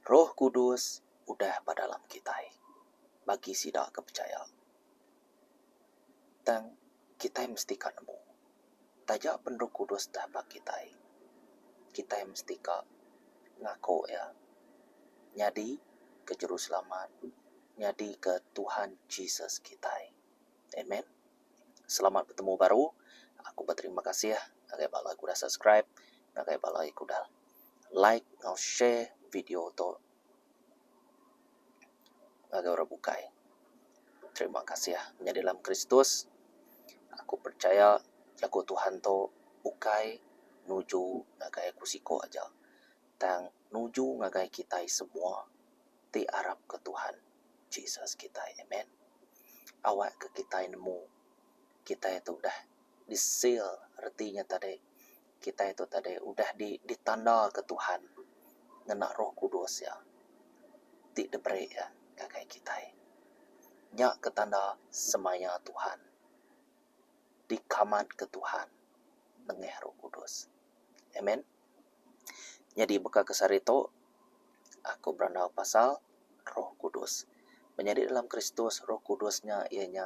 Roh Kudus udah ba dalam kitai bagi sida ke pechaya. Tang kitai mesti ka nemu taja pen Roh Kudus dah ba kitai, kitai mesti ka ngaku iya nyadi ke Juruselamat, nyadi ke Tuhan Jesus kitai. Amen. Selamat betemu baru. Aku beterima kasih ngagai bala ke udah subscribe, ngagai bala ke udah like enggau share video tu ngagai orang bukai. Terima kasih menyadi dalam Kristus. Aku percaya jaku Tuhan tu ukai nuju ngagai aku siko aja tang nuju ngagai kitai semua ti arap ke Tuhan Jesus kitai. Amen. Awak ke kitai nemu kitai tu udah disil reti nya tadi kitai tu tadi udah di ditanda ke Tuhan ngena Roh Kudus iya ti diberi iya ngagai kitai. Nya ke tanda semaya Tuhan dikamat ke Tuhan nengah Roh Kudus. Amen. Nyadi baka ke sehari tu aku berandau pasal Roh Kudus. Menyadi dalam Kristus Roh Kudus nya iya nya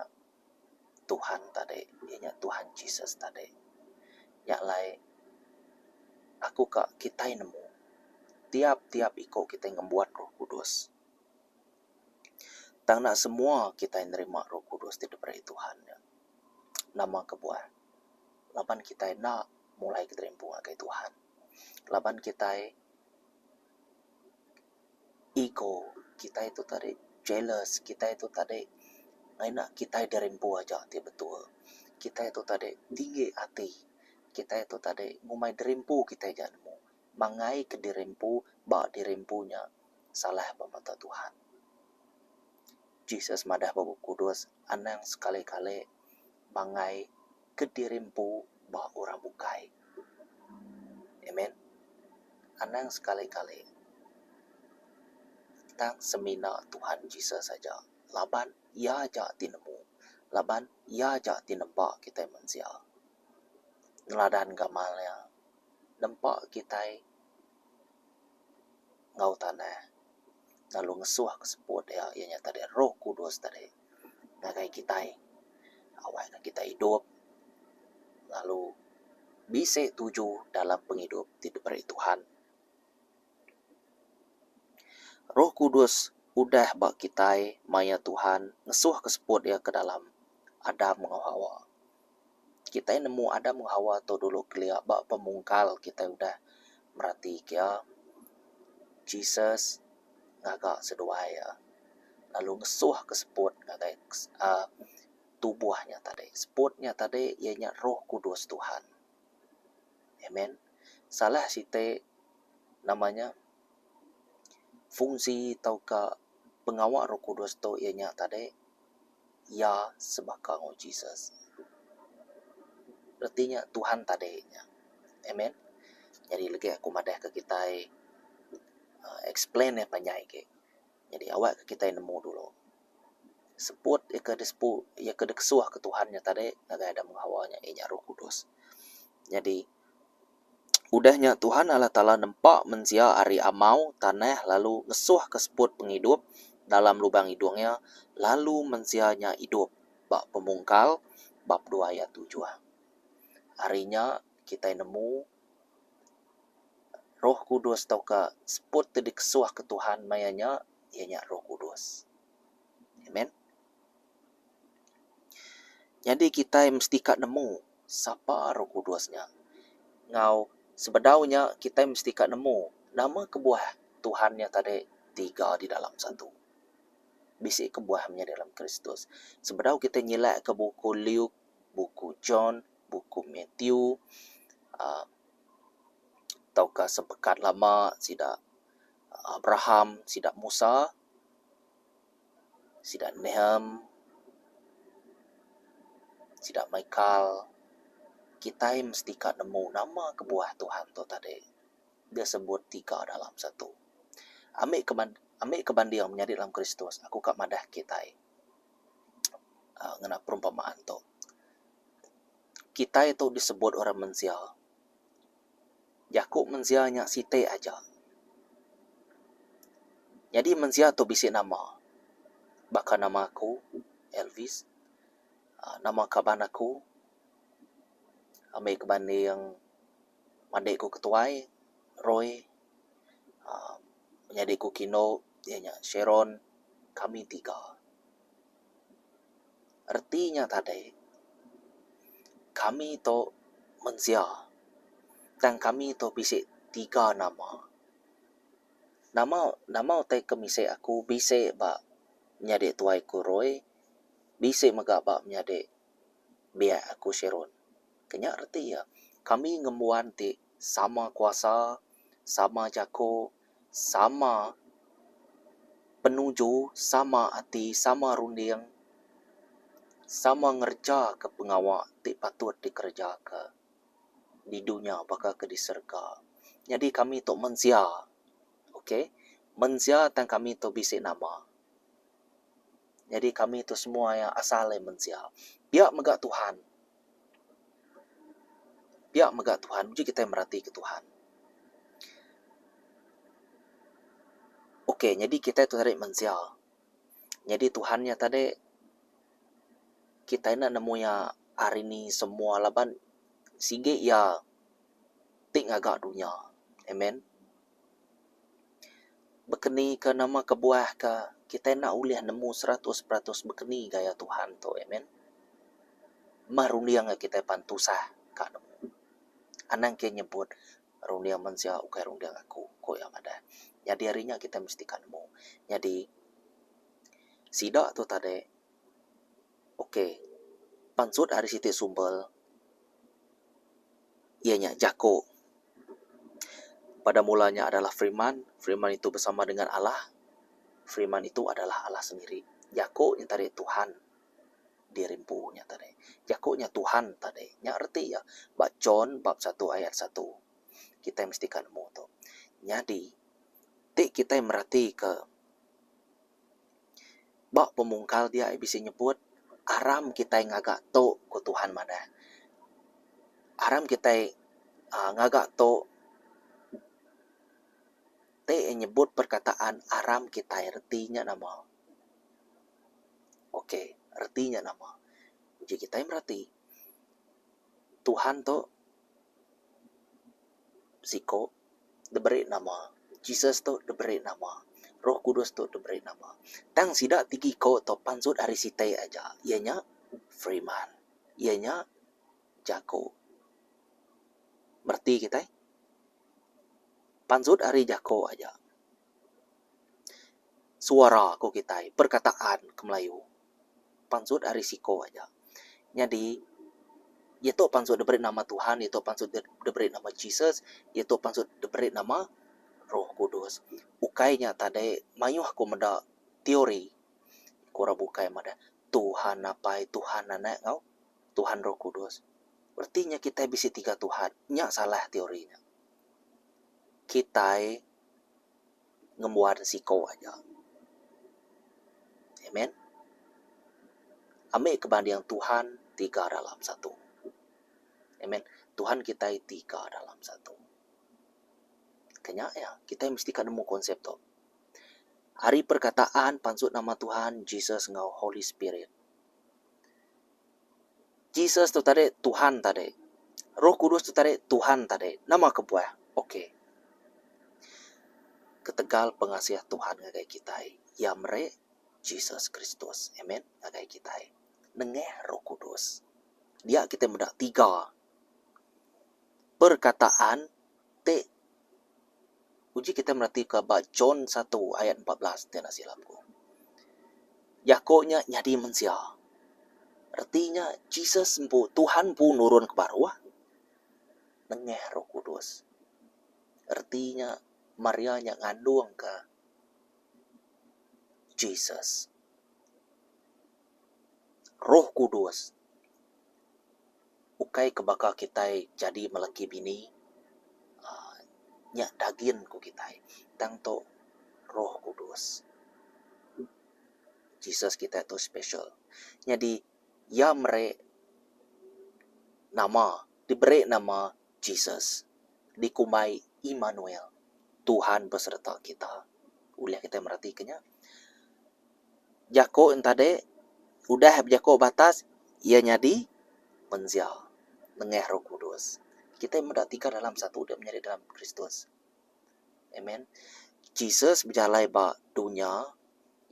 Tuhan tadi iya nya Tuhan Jesus tadi. Nya alai aku ka kitai nemu tiap tiap iko kitai ngembuan Roh Kudus. Tang enda semua kitai nerima Roh Kudus ti diberi Tuhan nya. Nama kebuah? Laban kitai enda mulai kediri empu ngagai Tuhan. Laban kitai ego kitai tu tadi jealous kitai tu tadi ngena kitai diri empu aja ti betul. Kitai tu tadi tinggi ati. Kitai tu tadi ngumbai diri empu kitai aja nemu. Mangai ke diri empu ba diri empu nya salah ba mata Tuhan. Jesus madah ba Bup Kudus anang sekali-kali mangai ke diri empu ba orang bukai. Amen. Anang sekali-kali tang semina Tuhan Jesus aja laban iya aja ti nemu laban iya aja ti nempa kitai mensia. Neladan gamal iya nempa kitai enggau tanah lalu ngesuh ke seput iya iya nya tadi Roh Kudus tadi ngagai kitai awak ne kitai idup lalu bisi tuju dalam pengidup ti diberi Tuhan. Roh Kudus udah ba kitai maya Tuhan ngesuh ke seput iya ke dalam Adam enggau Hawa. Kitai nemu Adam enggau Hawa tu dulu kelia ba pemungkal kitai udah merati ke iya Jesus ngaga seduai iya lalu ngesuh ke seput ngagai uhh tubuh nya tadi. Seput nya tadi iya nya Roh Kudus Tuhan. Amen. Salah siti nama nya fungsi tauka pengawa Roh Kudus tu iya nya tadi. Iya sebaka enggau Jesus. Reti nya Tuhan tadi nya. Amen. Nyadi legi aku madah ke kitai uhh explain iya panjai agi. Nyadi awak ke kitai nemu dulu. Seput iya ke disepu iya ke dikesuh ke Tuhan nya tadi ngagai Adam enggau Hawa nya iya nya Roh Kudus. Nyadi Udah nya Tuhan Allah Taala nempa mensia ari amau tanah lalu ngesuhka seput pengidup dalam lubang idung iya, lalu mensia nya idup ba pemungkal bab dua ayat tujuh. Ari nya kitai nemu Roh Kudus tauka seput ti dikesuhka Tuhan maya nya iya nya Roh Kudus. Amen. Nyadi kitai mesti ka nemu sapa Roh Kudus nya. Enggau sebedau nya kitai mesti ka nemu nama kebuah Tuhan nya tadi tiga di dalam satu. Bisi kebuah menyadi dalam Kristus. Sebedau kitai nyilak ka buku Luke, buku John, buku Matthew uhh tauka sempekat lama sida Abraham, sida Musa. Sida Neham, sida Michael, kitai mesti ka nemu nama kebuah Tuhan tu tadi disebut tiga dalam satu. Ami ke ami ke banding menyadi dalam Kristus aku ka madah kitai uhh ngena perumpamaan tu. Kitai tu disebut orang mensia. Jaku mensia nya siti aja. Nyadi mensia tu bisi nama. Baka nama aku Elvis aaa nama kaban aku ambi ke banding madi ku ketuai Roy aaa menyadi ku Kino iya nya Sharon kami tiga. Reti nya tadi kami tu mensia tang kami tu bisi tiga nama. Nama nama utai ke misi aku bisi ba menyadi tuai ku Roy bisi mega ba menyadi biak aku Sharon. Ke nya reti iya kami ngembuan ti sama kuasa sama jaku sama penuju sama ati sama runding sama ngereja ke pengawa ti patut dikereja ke. Di dunya baka ke di serega. Nyadi kami tu mensia. Ok. Mensia tang kami tu bisi nama. Nyadi kami tu semua iya asal iya mensia. Pia mega Tuhan. Pia mega Tuhan. Uji kitai meratika Tuhan. Ok nyadi kitai tu tadi mensia. Nyadi Tuhan nya tadi. Kitai enda nemu iya ari ni semua laban sigi iya ti ngaga dunya. Amen. Baka ni ka nama kebuah ka kitai enda ulih nemu 100% baka ni gaya Tuhan tu. Amen. Meh runding kitai pan tusah ka nemu. Anang ke nyebut runding mensia ukai runding aku, ku iya madah. Nyadi ari nya kitai mesti ka nemu. Nyadi sida tu tadi ok pansut ari siti sumber iya nya jako. Pada mula nya adalah firman, firman itu bersama dengan Allah, firman itu adalah Allah sendiri. Jako nya tadi Tuhan diri empu nya tadi. Jako nya Tuhan tadi. Nya reti iya ba John bab satu ayat satu. Kitai mesti ka nemu tu. Nyadi ti kitai meratika Ba pemungkal dia bisi nyebut aram kitai ngaga tu ku Tuhan madah. Aram kitai aaa ngaga tu ti nyebut perkataan aram kitai reti nya nama. Ok reti nya nama. Uji kitai mereti Tuhan tu siko. Diberi nama. Jesus tu diberi nama. Roh Kudus tu diberi nama. Tang sida ti iko tu pansut ari siti aja iya nya Firman. Iya nya Jaku. Mereti kitai? Pansut ari jaku aja. Suara ku kitai, perkataan ke Melayu. Pansut ari siko aja. Nyadi iya tu pansut diberi nama Tuhan, iya tu pansut diberi nama Jesus, iya tu pansut diberi nama Roh Kudus. Ukai nya tadi mayuh ku meda teori ku orang bukai madah Tuhan Apai, Tuhan Anak enggau Tuhan Roh Kudus. Reti nya kitai bisi tiga Tuhan. Nya salah teori nya. Kitai ngembuan siko aja. Amen. Ami ke banding Tuhan tiga dalam satu. Amen. Tuhan kitai tiga dalam satu. Kenya iya, kitai mesti ka nemu konsep tu. Ari perkataan pansut nama Tuhan Jesus enggau Holy Spirit. Jesus tu tadi Tuhan tadi. Roh Kudus tu tadi Tuhan tadi. Nama kebuah? Ok. Ketegal pengasih Tuhan ngagai kitai, Iya meri Jesus Kristus, amen, ngagai kitai nengah Roh Kudus. Dia kitai meda tiga perkataan ti Uji kitai meratika ba John satu ayat 14 ti enda silap ku. Jaku nya nyadi mensia. Reti nya Jesus empu Tuhan empu nurun ke baruh nengah Roh Kudus. Reti nya Maria nya ngandungka Jesus. Roh Kudus Ukai ke baka kitai jadi melaki bini aaa nya dagin ku kitai tang tu Roh Kudus. Jesus kitai tu special. Nyadi iya meri nama diberi nama Jesus dikumbai Immanuel Tuhan besereta kita. Ulih kitai meratika nya. Jaku enti tadi udah bejaku ba atas iya nyadi mensia nengah Roh Kudus. Kitai meda tiga dalam satu dep menyadi dalam Kristus. Amen. Jesus bejalai ba dunya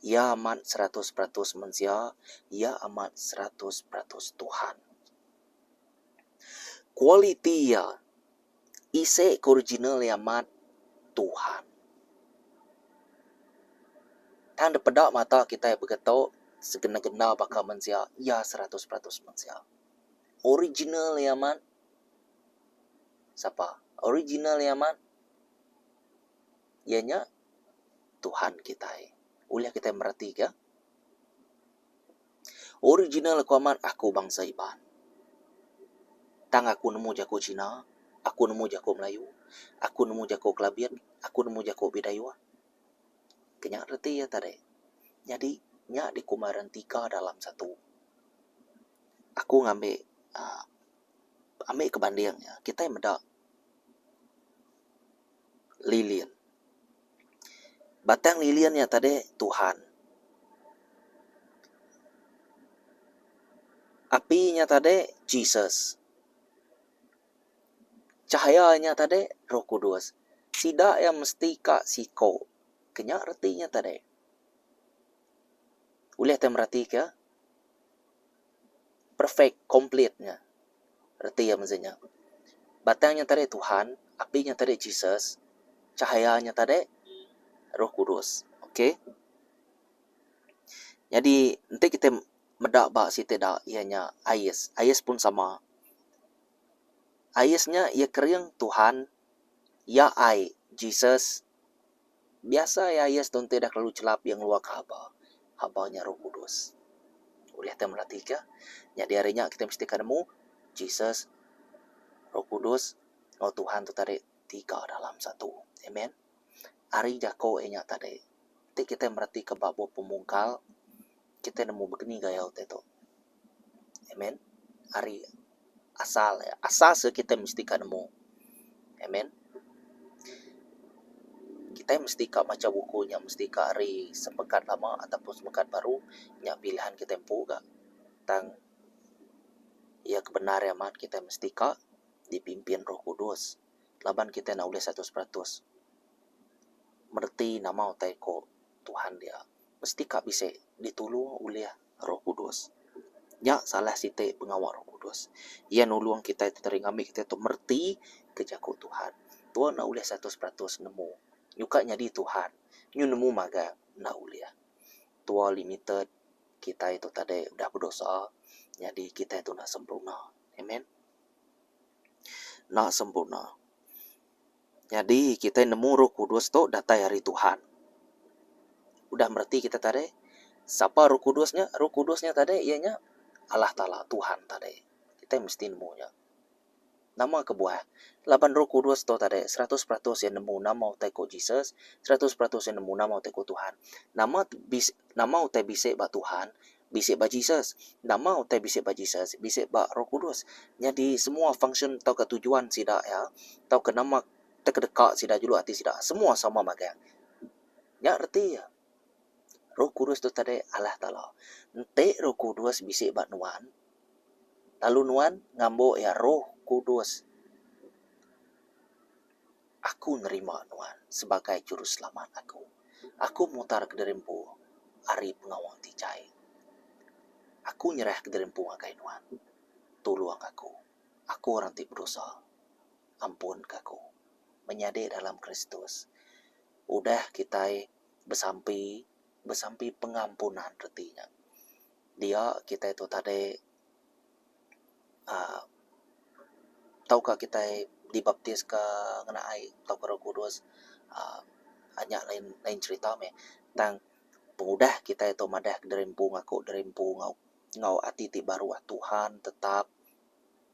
iya amat 100% mensia, iya amat 100% Tuhan. Kualiti iya isi ke original iya amat Tuhan. Tang da peda mata kitai begetu segenda-genda baka mensia iya 100% mensia. Original iya amat sapa? Original iya amat iya nya Tuhan kitai. Ulih kitai meratika original aku amat aku bangsa Iban. Tang aku nemu jaku Cina, aku nemu jaku Melayu, aku nemu jaku Kelabit, aku nemu jaku Bidayuh. Ke nya reti iya tadi. Nyadi nya dikumbai rentiga dalam satu. Aku ngambi uhh ambi ke banding iya kitai meda lilin. Batang lilin nya tadi Tuhan. Api nya tadi Jesus. Cahaya nya tadi Roh Kudus. Sida iya mesti ka siko. Ke nya reti nya tadi. Ulih tai meratika perfect complete nya reti iya mesti nya. Batang nya tadi Tuhan, api nya tadi Jesus, cahaya nya tadi Roh Kudus. Okay. Nyadi enti kita meda ba siti da iya nya ais. Ais pun sama. Ais nya iya kering Tuhan, iya ai Jesus. Biasa iya ais tu enti dah kelalu chelap iya ngeluarka haba. Haba nya Roh Kudus. Ulih tai meratika. Nyadi ari nya kitai mesti ka nemu Jesus, Roh Kudus enggau Tuhan tu tadi tiga dalam satu. Amen. Ari jako iya nya tadi ti kitai meratika ba bup pemungkal kitai nemu begini gaya utai tu. Amen. Ari asal iya. Asal se kitai mesti ka nemu. Amen. Kitai mesti ka macha buku nya mesti ka ari sempekat lama ataupun sempekat baru nya pilihan kitai empu ga. Tang iya ke bendar iya amat kitai mesti ka dipimpin Roh Kudus laban kitai enda ulih 100% mereti nama utai ko Tuhan dia. Mesti ka bisi ditulung ulih Roh Kudus. Nya salah siti pengawa Roh Kudus. Iya nulung kitai teteri ngambi kitai tu mereti ke jaku Tuhan. Tuan enda ulih 100% nemu. Nyuka nyadi Tuhan. Nyu nemu magang enda ulih. Tua limited kitai tu tadi udah bedosa nyadi kitai tu enda sempurna. Amen. Enda sempurna. Nyadi kitai nemu Roh Kudus tu datai ari Tuhan. Udah mereti kita tadi, sapa Roh Kudus nya? Roh Kudus nya tadi iya nya Allah Taala, Tuhan tadi. Kitai mesti nemu nya. Nama kebuah? Laban Roh Kudus tu tadi 100% iya nemu nama utai ku Jesus, 100% iya nemu nama utai ku Tuhan. Nama nama utai bisi ba Tuhan, bisi ba Jesus. Nama utai bisi ba Jesus, bisi ba Roh Kudus. Nyadi semua fungsyen tauka tujuan sida iya tauka nama tekedeka sida juluk ati sida semua sama magang. Nya reti iya. Roh Kudus tu tadi Allah Taala. Enti Roh Kudus bisi ba nuan lalu nuan ngambu iya Roh Kudus aku nerima nuan sebagai juruselamat aku. Aku mutar kediri empu ari pengawa ti jai. Aku nyerah kediri empu ngagai nuan. Tulung aku. Aku orang ti bedosa. Ampun ka aku. Menyadi dalam Kristus. Udah kitai besampi, besampi pengampunan reti nya. Dia kitai tu tadi uhh tauka kitai dibaptis ka ngena ai tauka roh kudus uhh nya lain lain cerita meh tang pengudah kitai tu madah diri empu ngaku diri empu enggau enggau ati ti baruh Tuhan tetap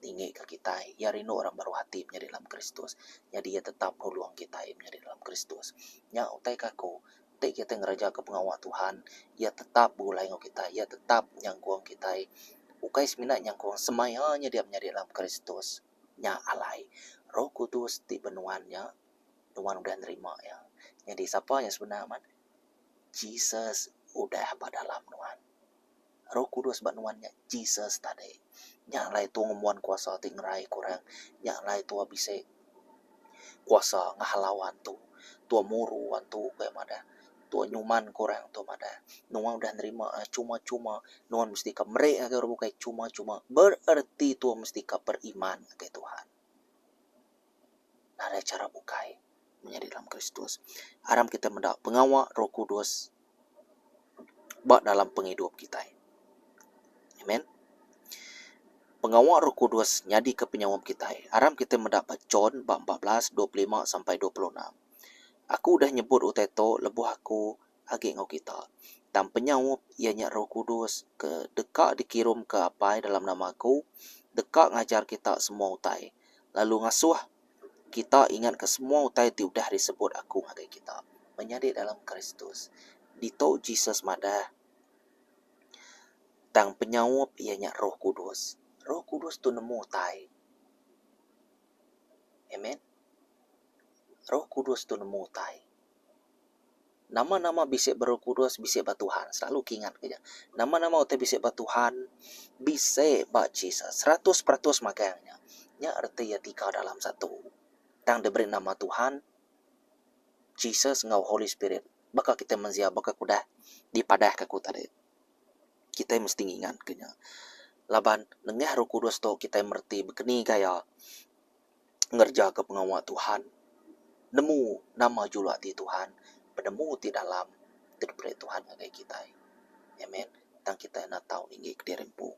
ninggi ka kitai iya rindu orang baruh ati menyadi dalam Kristus nyadi iya tetap nulung kitai menyadi dalam Kristus. Nya utai ka aku Enti kitai ngerejaka pengawa Tuhan, Iya tetap begulai enggau kitai, Iya tetap nyangkung kitai. Ukai semina nyangkung, semaya nya dia menyadi dalam Kristus. Nya alai, Roh Kudus ti ba nuan nya, nuan udah nerima iya. Nyadi sapa nya sebenar amat? Jesus udah ba dalam nuan. Roh Kudus ba nuan nya Jesus tadi. Nya alai tua ngembuan kuasa ti ngeraika orang. Nya alai tua bisi kuasa ngahalau antu. Tua muru antu ku iya madah. Tua nyumanka orang tu madah. Nuan udah nerima cuma-cuma nuan mesti ka meri ngagai orang bukai cuma-cuma. Bererti tua mesti ka beriman ngagai Tuhan. Nadai chara bukai menyadi dalam Kristus. Aram kitai meda pengawa Roh Kudus ba dalam pengidup kitai. Amen. Pengawa Roh Kudus nyadika penyaup kitai. Aram kitai meda ba John ba 14 25 sampai 26. Aku udah nyebut utai tu lebuh aku agi enggau kita. Tang penyaup iya nya Roh Kudus ke deka dikirumka Apai dalam nama aku, deka ngajar kita semua utai, lalu ngasuh Kita ingatka semua utai ti udah disebut aku ngagai kita. Menyadi dalam Kristus. Ditu Jesus madah, Tang penyaup iya nya Roh Kudus. Roh Kudus tu nemu utai. Amen. Roh Kudus tu nemu utai. Nama-nama bisi ba Roh Kudus bisi ba Tuhan. Selalu ke ingat ke nya. Nama-nama utai bisi ba Tuhan bisi ba Jesus. 100% magang nya. Nya reti iya tiga dalam satu. Tang diberi nama Tuhan, Jesus enggau Holy Spirit. Baka kitai mensia baka ke udah dipadahka aku tadi. Kitai mesti ngingat ke nya. Laban nengah Roh Kudus tu kitai mereti bekeni gaya ngerejaka pengawa Tuhan, nemu nama juluk ati Tuhan, penemu ti dalam ti diberi Tuhan ngagai kitai. Amen. Tang kitai enda tau ninggi kediri empu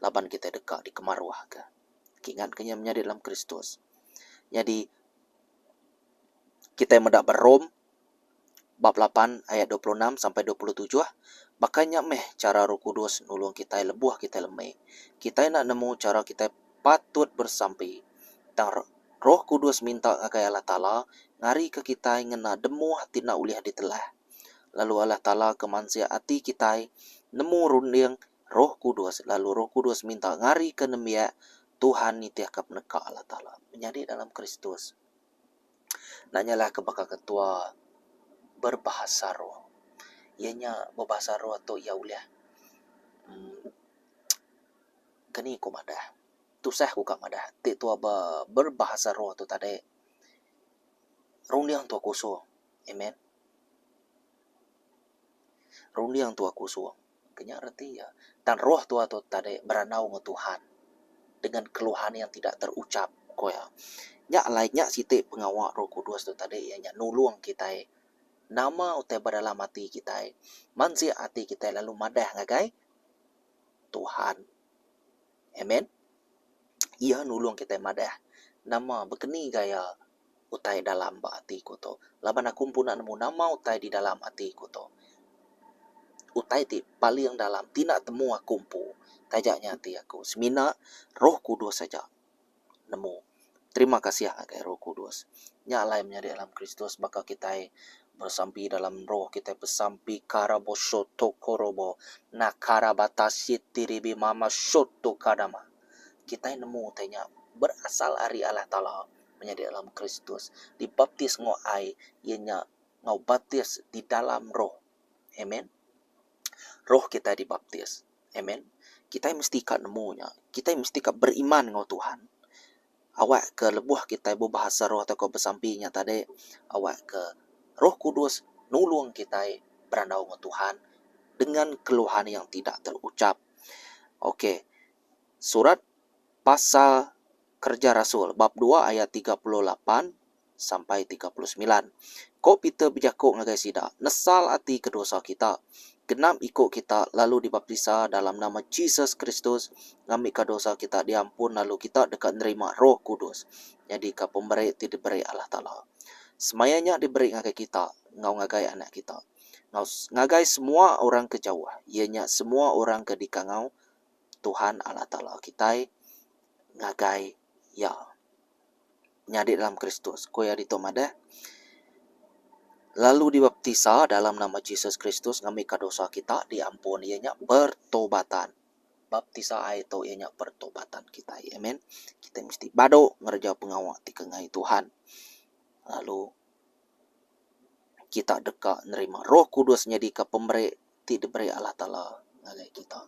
laban kitai deka dikemaruhka. Kingatka nya menyadi dalam Kristus. Nyadi kitai meda ba Rome Bab lapan ayat 26 sampai 27, Baka nya meh chara Roh Kudus nulung kitai lebuh kitai lemi. Kitai enda nemu chara kitai patut besampi. Tang Roh Kudus minta ngagai Allah Taala ngarika kitai ngena demuh ti enda ulih ditelah. Lalu Allah Taala ke mansik ati kitai nemu runding Roh Kudus lalu Roh Kudus minta ngarika nembiak Tuhan nitihka peneka Allah Taala. Menyadi dalam Kristus. Enda nyalah ke baka ketua berbahasa roh. Iya nya bebahasa roh tu iya ulih uhh keni ku madah tusah ku ka madah ti tua berbahasa roh tu tadi runding tua kusung amen. Runding tua kusung. Ke nya reti iya. Tang roh tua tu tadi berandau enggau Tuhan dengan keluhan yang tidak terucap, ku iya. Nya alai nya siti pengawa Roh Kudus tu tadi iya nya nulung kitai nama utai ba dalam ati kitai, mansik ati kitai lalu madah ngagai Tuhan. Amen. Iya nulung kitai madah nama bekeni gaya utai dalam ba ati ku tu. Laban aku empu enda nemu nama utai di dalam ati ku tu. Utai ti paling dalam ti enda temu aku empu taja nya ati aku. Semina Roh Kudus aja nemu. Terima kasih ngagai Roh Kudus. Nya alai menyadi dalam Kristus baka kitai besampi dalam roh kitai besampi karabo shoto korobo nakarabata sitiribi mama shoto kadama. Kitai nemu utai nya berasal ari Allah Taala. Menyadi dalam Kristus, dibaptis enggau ai, iya nya enggau baptis di dalam roh. Amen. Roh kitai dibaptis. Amen. Kitai mesti ka nemu nya. Kitai mesti ka beriman enggau Tuhan. Awakka lebuh kitai bebahasa roh tauka besampi nya tadi, awakka Roh Kudus nulung kitai berandau enggau Tuhan dengan keluhan yang tidak terucap. Okey. Surat pasal Kereja Rasul, bab dua ayat 38 sampai 39. Ko Peter bejaku ngagai sida, Nesal ati ke dosa kita. Genap iku kita lalu dibaptisa dalam nama Jesus Kristus ngambika dosa kita diampun lalu kita deka nerima Roh Kudus nyadika pemeri ti diberi Allah Taala. Semaya nya diberi ngagai kita enggau ngagai anak kita, enggau ngagai semua orang ke jauh, iya nya semua orang ke dikangau Tuhan Allah Taala kitai ngagai Iya. Nyadi dalam Kristus, ku iya ditu madah, lalu dibaptisa dalam nama Jesus Kristus ngambika dosa kita diampun iya nya pertobatan. Baptisa ai tu iya nya pertobatan kitai. Amen. Kitai mesti badu ngereja pengawa ti ke enggai Tuhan. Lalu. Kita deka nerima Roh Kudus nyadika pemeri ti diberi Allah Taala ngagai kita.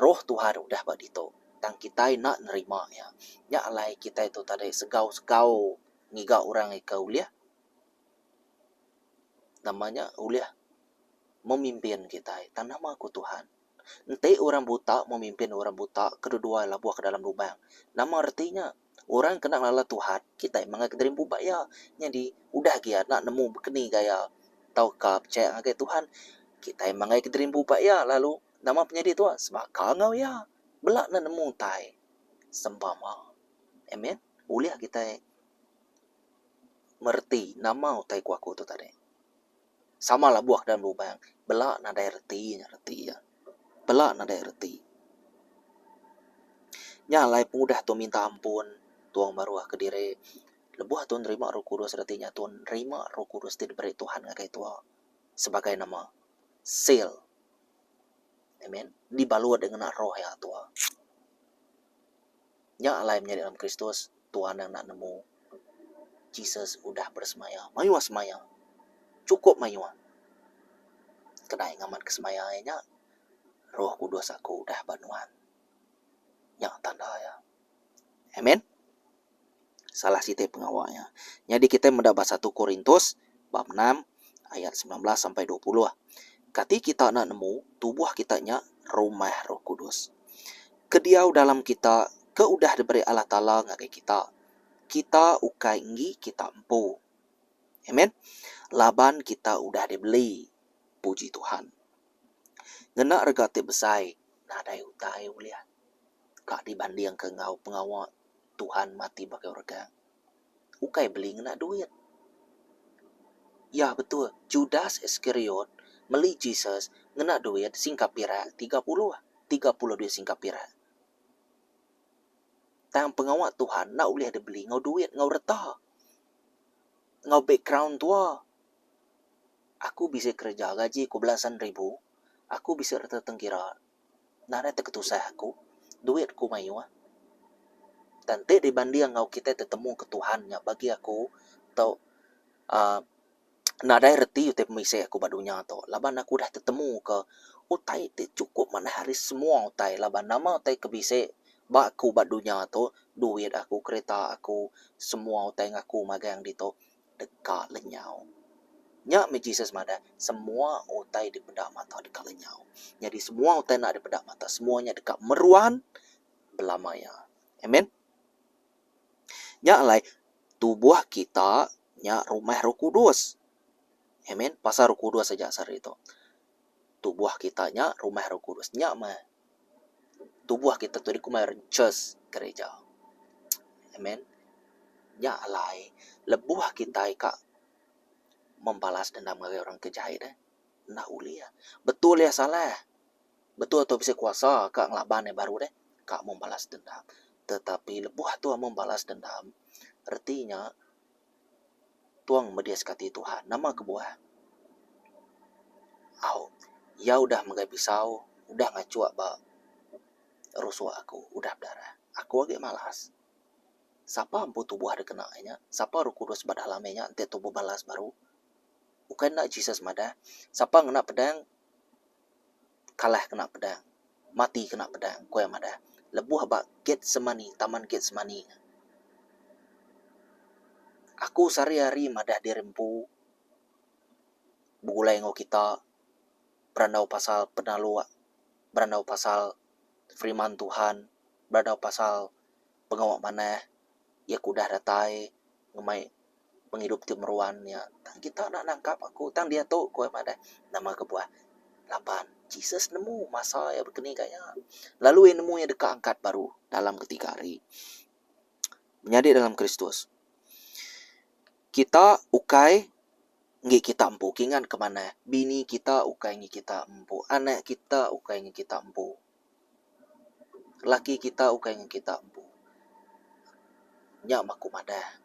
Roh Tuhan udah ba ditu, tang kitai enda nerima iya. Nya alai kitai tu tadi segau-segau ngiga orang ke ulih nama nya ulih memimpin kitai. Tang nama ku Tuhan? Enti orang buta memimpin orang buta kedua-dua labuh ke dalam lubang. Nama reti nya? Orang ke enda ngelala Tuhan, kitai mega ke diri empu ba iya. Nyadi, udah agi iya enda nemu bekeni gaya tauka pechaya ngagai Tuhan, kitai mega ke diri empu ba iya lalu nama penyadi tuah sebaka enggau iya. Bela ne nemu utai sempama. Amen. Ulih kitai mereti nama utai ku aku tu tadi. Sama labuh dalam lubang bela nadai reti nya reti iya. Bela nadai reti. Nya alai pengudah tu minta ampun tuang baruh kediri lebuh tu nerima roh kudus reti nya tu nerima roh kudus ti diberi Tuhan ngagai tuwa sebagai nama seal. Amen. Dibalut ngena roh iya tuwa. Nya alai menyadi dalam Kristus, Tuhan enda nemu Jesus udah besemaya. Mayuh semaya. Chukup mayuh. Kena iya ngamatka semaya iya nya, Roh Kudus aku udah ba nuan. Nya tanda iya. Amen. Salah siti pengawa iya. Nyadi kitai meda ba satu Korintus bab enam ayat 19 sampai 20. Kati kita enda nemu tubuh kita nya rumah Roh Kudus. Ke diau dalam kita ke udah diberi Allah Taala ngagai kita. Kita ukai enggi kita empu. Amen. Laban kita udah dibeli. Puji Tuhan. Ngena rega ti besai nadai utai ulih ka dibandingka enggau pengawa Tuhan mati baka regang. Ukai beli ngena duit. Ya betul, Judas Iskariot meli Jesus ngena duit singkap pirak 30, 30 duit singkap pirak. Tang pengawa Tuhan enda ulih dibeli enggau duit enggau reta. Enggau background tua. Aku bisi kereja gaji ku belasan ribu, aku bisi reta tengkira. Nadai teketusah aku, duit ku mayuh. Tang enti dibanding enggau kitai tetemu ke Tuhan nya bagi aku tu uhh nadai reti utai pemisi aku ba dunya tu laban aku udah tetemu ke utai ti chukup manah ari semua utai laban nama utai ke bisi ba aku ba dunya tu duit aku, kereta aku, semua utai ngaku magang ditu. deka lenyau. Nya meh Jesus madah, semua utai dipeda mata deka lenyau. Nyadi semua utai enda dipeda mata, semua nya deka meruan belama iya. Amen. Nya alai tubuh kita nya rumah Roh Kudus. Amen. Pasal Roh Kudus aja sehari tu. Tubuh kita nya rumah Roh Kudus. Nya meh tubuh kita tu dikumbai orang church gereja. Amen. Nya alai lebuh kitai ka membalas dendam ngagai orang ke jai deh enda ulih. Betul iya salah. Betul tu bisi kuasa ka ngelaban iya baru deh ka membalas dendam. Tetapi lebuh tu membalas dendam reti nya Tuang mediska ati Tuhan. Nama kebuah? Au, iya udah megai pisau, udah ngachuk ba rusuk aku, udah bedarah. Aku agi malas. Sapa empu tubuh da kena iya nya? Sapa Roh Kudus ba dalam iya nya enti tubuh balas baru? Ukai enda Jesus madah, sapa ngena pedang kalah kena pedang, mati kena pedang, ku iya madah lebuh ba Getsemani, Taman Getsemani. Aku sehari-hari madah diri empu begulai enggau kita berandau pasal penaluk, berandau pasal firman Tuhan, berandau pasal pengawa manah iya ke udah datai ngemai pengidup ti meruan nya. Tang kita enda nangkap aku. Tang diatu ku iya madah, nama kebuah? Laban Jesus nemu masa iya bekeni gaya. Lalu iya nemu iya deka angkat baru dalam ketiga hari. Menyadi dalam Kristus. Kita ukai enggi kita empu. Kingan ke manah, bini kita ukai enggi kita empu. Anak kita ukai enggi kita empu. Laki kita ukai ngan kita empu. Nya meh aku madah.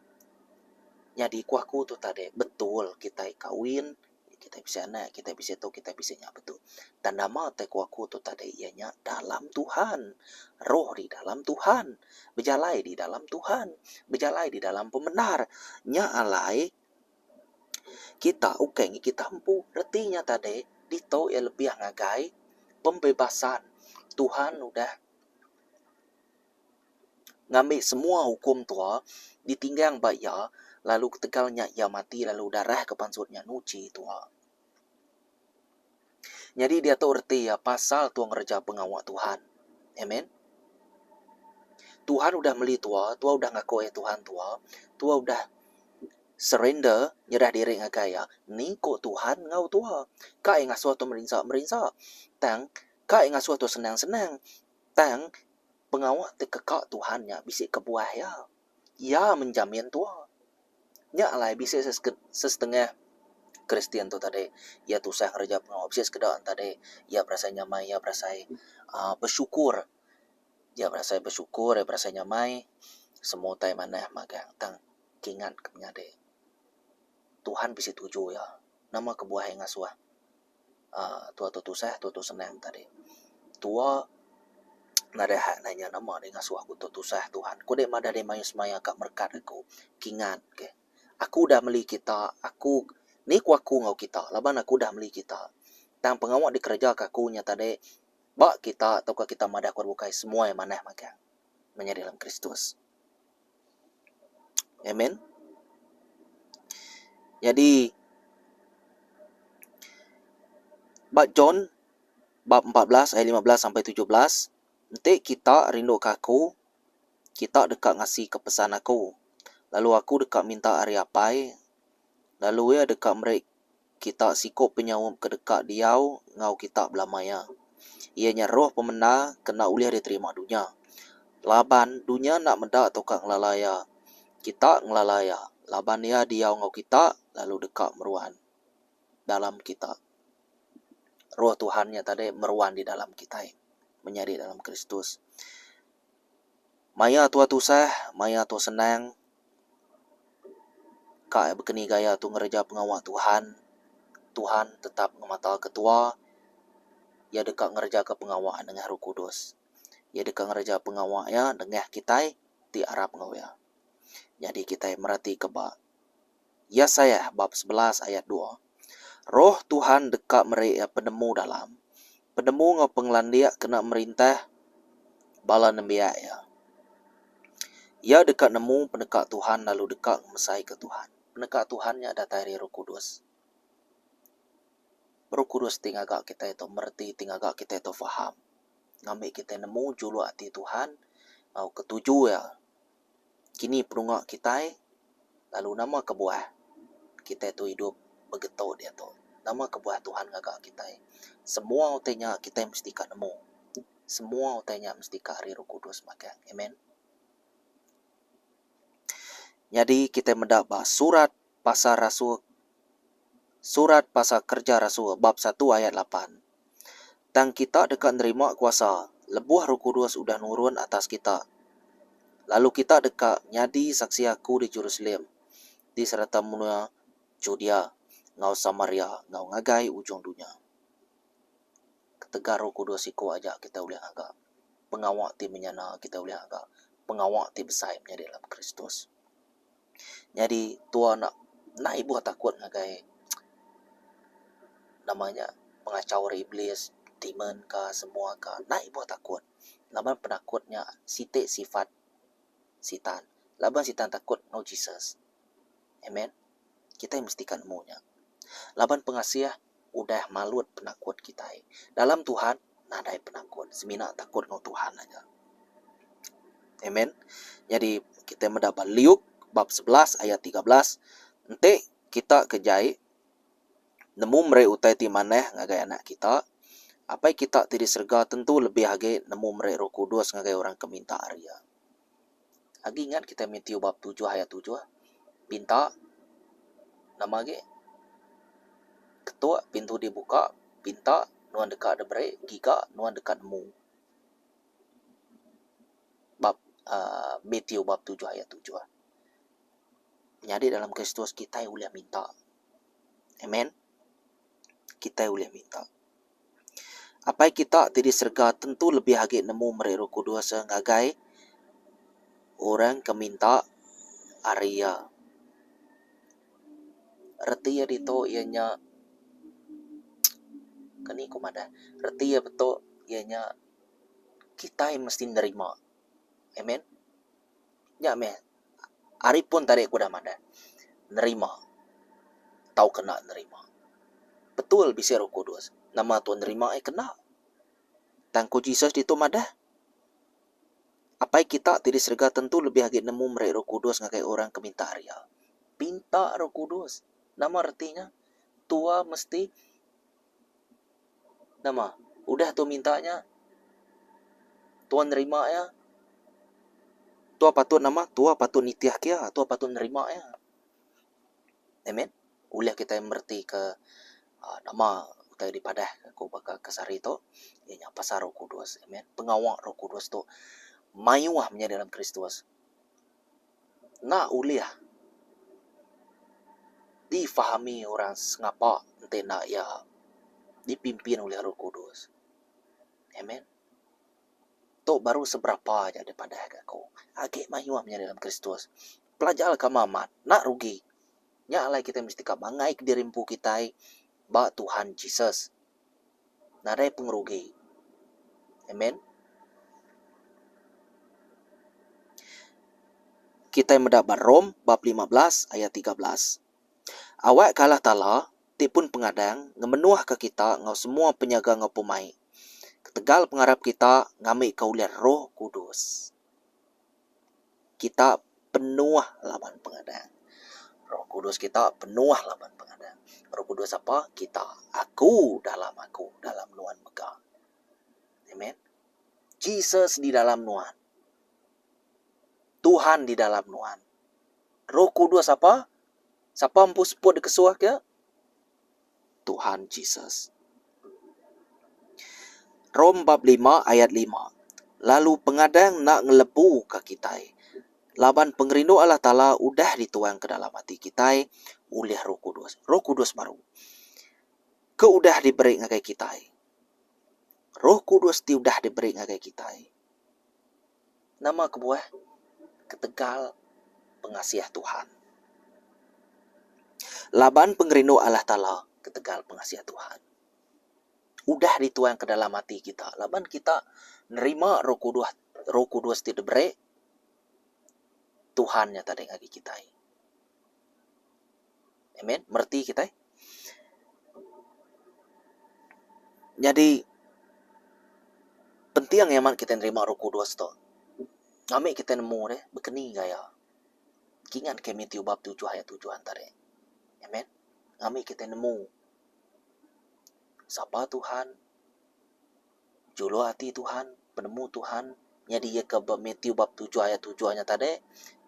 Nyadi ku aku tu tadi betul kitai kawin, kitai bisi anak, kitai bisi tu, kitai bisi nya betul. Tang nama utai ku aku tu tadi iya nya dalam Tuhan. Roh di dalam Tuhan. Bejalai di dalam Tuhan. Bejalai di dalam pemendar. Nya alai. Kita ukai ngi kita empu. Reti nya tadi ditu iya lebih ngagai pembebasan. Tuhan udah ngambi semua ukum tua ditinggang ba iya lalu ketegal nya iya mati lalu darah ke pansut nya nuchi tua. Nyadi diatu reti iya pasal tua ngereja pengawa Tuhan. Amen. Tuhan udah meli tua, tua udah ngaku iya Tuhan tua, tua udah surrender nyerah diri ngagai iya. Ni ku Tuhan enggau tua. Ka iya ngasuh tua merinsa merinsa. Tang ka iya ngasuh tua senang senang. Tang pengawa ti keka Tuhan nya bisi kebuah iya. Iya menjamin tua. Nya alai bisi sesetengah Kristian tu tadi iya tusah ngereja pengawa bisi sekeda ne tadi iya berasai nyamai iya berasai uhh bersyukur. Iya berasai bersyukur iya berasai nyamai semua utai manah magang tang kingat ke menyadi Tuhan bisi tuju iya nama kebuah iya ngasuh. uhh tua tu tusah tua tu senang tadi. Tua nadai hak nanya nama deh ngasuh aku tu tusah Tuhan. Ku deh madah deh mayuh semaya ka merekat aku. Kingat ke aku udah meli kita aku ni ku aku enggau kita laban aku udah meli kita. Tang pengawa dikereja ka aku nya tadi ba kita tauka kita madah ku orang bukai semua iya manah magang menyadi dalam Kristus. Amen. Nyadi ba John bab 14 ayat 15 sampai 17 enti kita rinduka aku kita deka ngasika pesan aku lalu aku deka minta ari Apai lalu iya deka meri kita siku penyaup ke deka diau enggau kita belama iya. Iya nya roh pemendar ke enda ulih diterima dunya. Laban dunya enda meda tauka ngelala iya. Kita ngelala iya laban iya diau enggau kita lalu deka meruan dalam kita. Roh Tuhan nya tadi meruan di dalam kitai menyadi dalam Kristus. Maya tua tusah, maya tua senang, ka bekeni gaya tu ngereja pengawa Tuhan, Tuhan tetap ngemata ke tua, iya deka ngereja ke pengawa nengah Roh Kudus. Iya deka ngereja pengawa iya nengah kitai ti arap enggau iya. Nyadi kitai mereti ke ba Yesayah bab 11 ayat 2. Roh Tuhan deka meri iya penemu dalam, penemu enggau pengelandik kena merintah bala nembiak iya. Iya deka nemu peneka Tuhan lalu deka ngemesaika Tuhan. Peneka Tuhan nya datai ari Roh Kudus. Roh Kudus ti ngaga kitai tu mereti, ti ngaga kitai tu faham. Ngambi kitai nemu juluk ati Tuhan enggau ketuju iya. Kini penunga kitai lalu nama kebuah kitai tu idup begetu diatu. Nama kebuah Tuhan ngaga kitai. Semua utai nya kitai mesti ka nemu. Semua utai nya mesti ka ari Roh Kudus magang. Amen. Nyadi kitai meda ba surat pasal rasul surat pasal kerja rasul bab satu ayat lapan. Tang kita deka nerima kuasa lebuh Roh Kudus udah nurun atas kita. Lalu kita deka nyadi saksi aku di Jerusalem, di serata menua Judea enggau Samaria enggau ngagai ujung dunya. Ketegal Roh Kudus siku aja kitai ulih ngaga pengawa ti menyana, kitai ulih ngaga pengawa ti besai menyadi dalam Kristus. Nyadi tua enda enda ibuh takut ngagai nama nya pengachau ari iblis, demon ka semua ka enda ibuh takut laban penakut nya siti sifat sitan laban sitan takut enggau Jesus. Amen. Kitai mesti ka nemu nya. Laban pengasih udah malut penakut kitai. Dalam Tuhan nadai penakut semina takut enggau Tuhan aja. Amen. Nyadi kitai meda ba Luke bab 11 ayat 13 enti kita ke jai nemu meri utai ti manah ngagai anak kita, Apai kita ti di serega tentu lebih agi nemu meri Roh Kudus ngagai orang ke minta ari Iya. Agi ingat kitai Matthew bab tujuh ayat tujuh, pinta nama agi ketuk pintu dibuka, pinta nuan deka diberi, giga nuan deka nemu. Bab uhh Matthew bab tujuh ayat tujuh. Nyadi dalam Kristus kitai ulih minta. Amen. Kitai ulih minta. Apai kita ti di serega tentu lebih agi nemu meri Roh Kudus ngagai orang ke minta ari iya. Reti iya ditu iya nya keni ku madah reti iya betu iya nya kitai mesti nerima. Amen. Nya meh ari pun tadi aku udah madah nerima tauka enda nerima. Betul bisi Roh Kudus nama tu nerima ai kena. Tang ku Jesus ditu madah Apai kita ti di serega tentu lebih agi nemu meri Roh Kudus ngagai orang ke minta ari Iya. Pinta Roh Kudus. Nama reti nya? Tua mesti nama udah tua minta nya tua nerima iya tua patut nama tua patut nitih ke iya tua patut nerima iya. Amen. Ulih kitai mereti ke uhh nama utai dipadah ku baka ke sehari tu iya nya pasal Roh Kudus. Amen. Pengawa Roh Kudus tu mayuh menyadi dalam Kristus. Enda ulih difahami orang sengapa enti enda iya dipimpin ulih Roh Kudus. Amen. Tu baru seberapa aja dipadah ka aku. Agi mayuh menyadi dalam Kristus. Pelajar ka amat enda rugi. Nya alai kitai mesti ka mangai kediri empu kitai ba Tuhan Jesus. Nadai pengerugi. Amen. Kitai meda ba Rome bab 15 ayat 13. Awak ka Allah Taala ti pun pengadang ngemenuhka kita enggau semua penyaga enggau pemaik ketegal pengarap kita ngambika ulih Roh Kudus. Kita penuh laban pengadang. Roh Kudus kita penuh laban pengadang. Roh Kudus sapa? Kita. Aku dalam aku, dalam nuan mega. Amen. Jesus di dalam nuan. Tuhan di dalam nuan. Roh Kudus sapa? Sapa empu seput dikesuh ke? Tuhan Jesus. Rom bab lima ayat lima, Lalu pengadang enda ngelebuka kitai, laban pengerindu Allah Taala udah dituang ke dalam ati kitai ulih Roh Kudus. Roh Kudus baru ke udah diberi ngagai kitai. Roh Kudus ti udah diberi ngagai kitai. Nama kebuah? Ketegal pengasih Tuhan. Laban pengerindu Allah Taala ketegal pengasih Tuhan. Udah dituang ke dalam ati kita laban kita nerima Roh Kudus, Roh Kudus ti diberi Tuhan nya tadi ngagai kitai. Amen. Mereti kitai. Nyadi penting amat kitai nerima Roh Kudus tu. Ngambi kitai nemu deh bekeni gaya. Kingat ke Matthew bab tujuh ayat tujuh antara. Amen. Ngambi kitai nemu sapa Tuhan, Juluk ati Tuhan, penemu Tuhan nyadi iya ke ba Matthew bab tujuh ayat tujuh nya tadi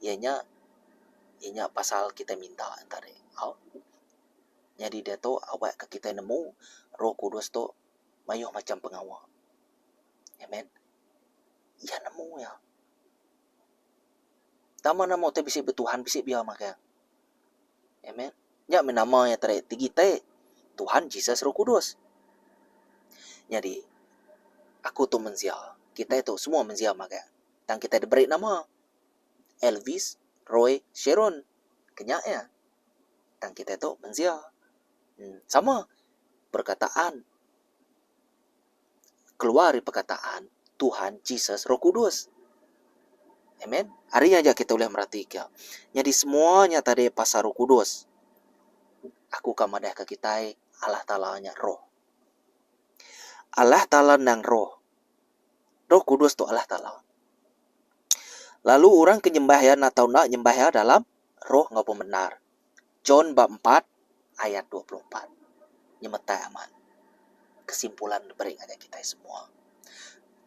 iya nya iya nya pasal kitai minta nya tadi au. Nyadi diatu awak ke kitai nemu Roh Kudus tu mayuh macam pengawa. Amen. Iya nemu iya. Tama nama utai bisi betuhan bisi biar magang. Amen. Nya meh nama iya tadi ti kitai Tuhan Jesus Roh Kudus. Nyadi aku tu mensia, kitai tu semua mensia magang. Tang kitai diberi nama Elvis Roy Sharon ke nya iya. Tang kitai tu mensia. Sama perkataan keluar ari perkataan Tuhan Jesus Roh Kudus. Amen. Ari nya aja kita ulih meratika. Nyadi semua nya tadi pasal Roh Kudus. Aku ka madahka kitai Allah Taala nya Roh. Allah Taala endang Roh. Roh Kudus tu Allah Taala. Lalu orang ke nyembah iya enda tau enda nyembah iya dalam roh enggau pemendar. John bab empat ayat 24. Nyemetai amat kesimpulan diberi ngagai kitai semua.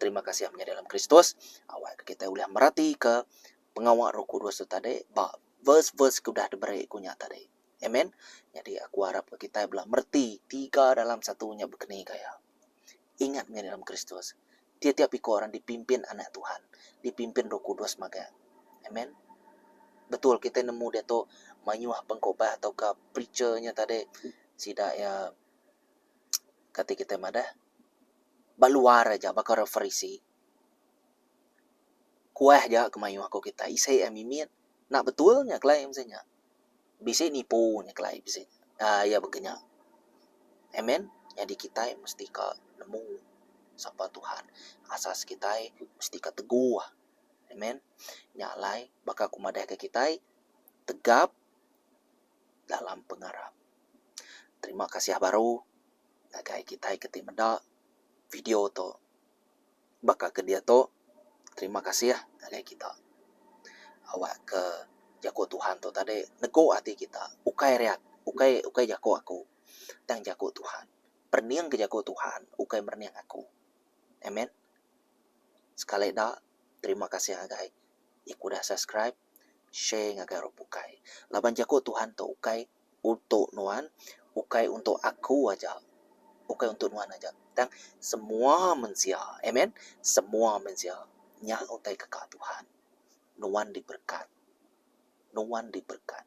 Terima kasih menyadi dalam Kristus. Awak ke kitai ulih meratika pengawa Roh Kudus tu tadi ba verse-verse ke udah diberi ku nya tadi. Amen. Nyadi aku arap ke kitai bela mereti tiga dalam satu nya bekeni gaya. Ingat menyadi dalam Kristus. Tiap-tiap iku orang dipimpin Anak Tuhan, dipimpin Roh Kudus magang. Amen. Betul kitai nemu diatu mayuh pengkhotbah tauka preacher nya tadi sida iya kati kitai madah ba luar aja baka orang Farisi. Kuah aja ke mayuh ku kitai isi iya mimit enda betul nya kelai mesti nya. Bisi nipu nya kelai bisi nya. Aaa iya baka nya. Amen. Nyadi kitai mesti ka nemu sapa Tuhan. Asas kitai mesti ka teguh. Amen. Nya alai baka ku madahka kitai tegap dalam pengarap. Terima kasih baru ngagai kitai ke ti meda video tu. Baka ke diatu terima kasih ngagai kita. Awak ke jaku Tuhan tu tadi negu ati kita ukai riak ukai ukai jaku aku tang jaku Tuhan. Perening ke jaku Tuhan ukai merening aku. Amen. Sekali da terima kasih ngagai iya ke udah subscribe share ngagai orang bukai. Laban jaku Tuhan tu ukai untuk nuan ukai untuk aku aja ukai untuk nuan aja tang semua mensia amen semua mensia nya utai ke ka Tuhan nuan diberkat nuan diberkat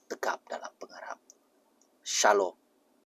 tegap dalam pengarap shalom.